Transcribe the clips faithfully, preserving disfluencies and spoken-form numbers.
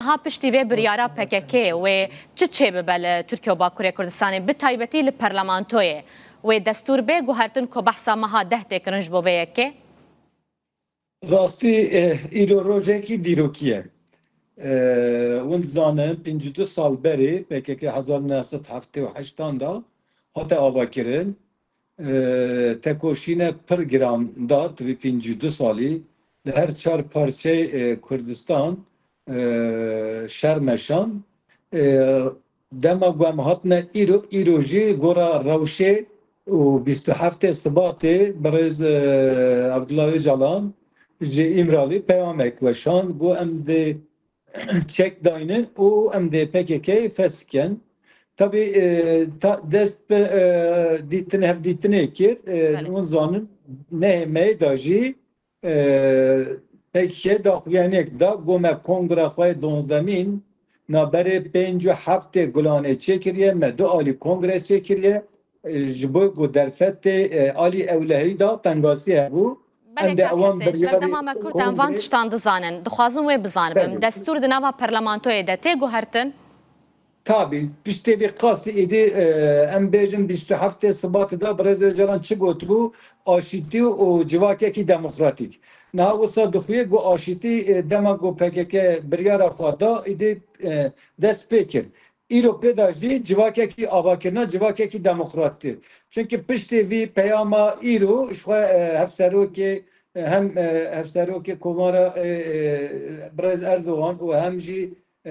Niha piştî vê biryara P K K wê çi çêbibe li Tirkiye û Bakurê Kurdistanê, bi taybetî li parlamentoyê wê destûr bê guhertin ku behsa meha deh tê kirin ji bo vê yekê? Rastî, eh, îro rojekî dîrokî ye. Eh, hûn dizanin, pêncî du sal berê P K K hezar neh sed heftê û heştan de hate avakirin. Eh, tekoşîne pir giran da di vî pêncî du salî li her çar parçeyê, eh, Kurdistan, eh, şer meşan. Eh, dema ku em hatine îro, îro jî gora rewşê û bîst û heftê Sibatê birêz, eh, Abdullah Öcalan ji Îmralî peyamek weşan, got, em dê çek daynin û em dê P K K fesken. Tabî, eh, ta, dest bi, eh, dîtin, hevdîtinê kir. Eh, Belê. Hûn zanin, nehê Meyê de jî, eh, P K K daxuyaniyek da, got, me kongra xwe yê donzdemîn navberê pênc û heftê Gulanê çêkiriye, me du alî kongre çêkiriye. Eh, ji bo ku derfetê, eh, alî ewlehî da tengasî hebû. Belê, Em dê kak ewan Husên, ji ber biryarê dema me kurt em van kongrê tiştan dizanin. Dixwazim wê bizanibim. Belê. Destûr di nava parlamentoyê de tê guhertin? Tabî, piştê vê qasî êdî, e, em bêjin bîst û heftê Sibatê de birêz Ocalan çi gotibû? Aşîtî û civakekî demokratîk. Niha wisa dixuye ku aşîtî, e, dema ku P K K biryara xwe da, êdî, e, dest pê kir. Îro pê de jî civakekî avakirina civakekî demokratîk. Çimkî piştê vî peyama îro ji xwe, e, hevserokê, e, hem, e, hevserokê Komara, e, e, birêz Erdogan û hem jî, e,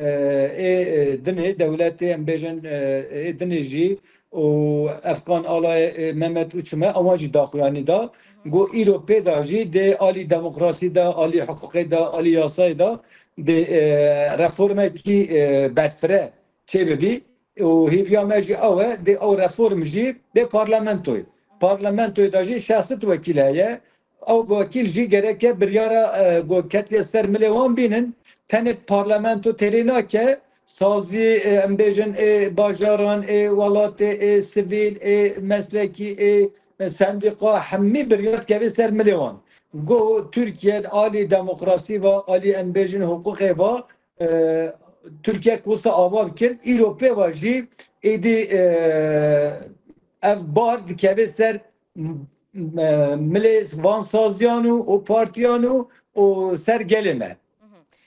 ê, e, dinê dewletê, em bêjin, e, ê dinê jî û Efkan Alayê, e, Mehmet Uçme, ewan jî daxuyanî da. Got îro pê de jî dê alî demokrasî de, alî hiqûqê de, alî yasayê de dê, e, reformekî, e, berfireh çêbibî û hêviya me jî ew e, dê ew reform jî bê parlamentoyê. Parlamentoyê de jî şeşt wekîl heye. Ew wekîl jî gereke biryara, e, ku ketiye ser milê wan bînin, tenê parlamento têrê nake, saziyê, e, em bêjin, ê bajaran, ê welatê, ê sivîl, ê meslekî, ê sendîqa, hemî biryar dikeve ser milê wan. Ku Tirkiye alî demokrasî va, alî em bêjin hiqûqê va, e, Tirkiye wisa ava bikin, îro pê ve jî êdî, e, ev bar dikeve ser m-, m-, milê van saziyan û, û partiyan û, û ser gelê me.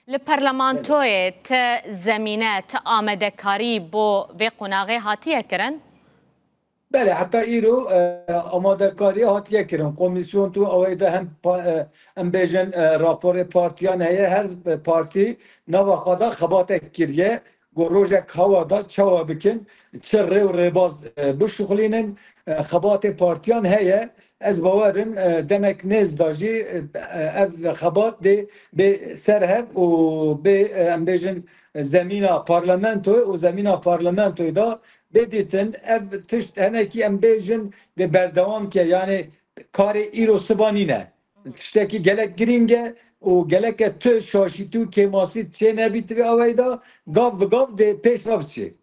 Li parlamentoyê ti zemîne, ti amadekarî bo vê qonaxê hatiye kirin? Belê, heta îro, e, amadekarî hatiye kirin. Komîsyon tu awayê de hem pa-, e, em bêjin, e, raporê partiyan heye, her, e, partî nava xwe de xebatek kiriye, ku rojek hawa de çawa bikin, çi rê û rêbaz, e, bişuxulînin, e, xebatê partiyan heye. Ez bawer im, e, demek nêz de jî, e, ev xebat dê bê ser hev û bê, e, em bêjin, zemîna parlamentoyê û zemîna parlamentoyê de bê dîtin. Ev tişt henekî em bêjin dê berdewam ke, yanî karê îro siba nîne. Tiştekî gelek girîng e û geleke tu şaşîtî û kêmasî çê nebî tivê awayî de gav bi gav dê pêş ve biçê.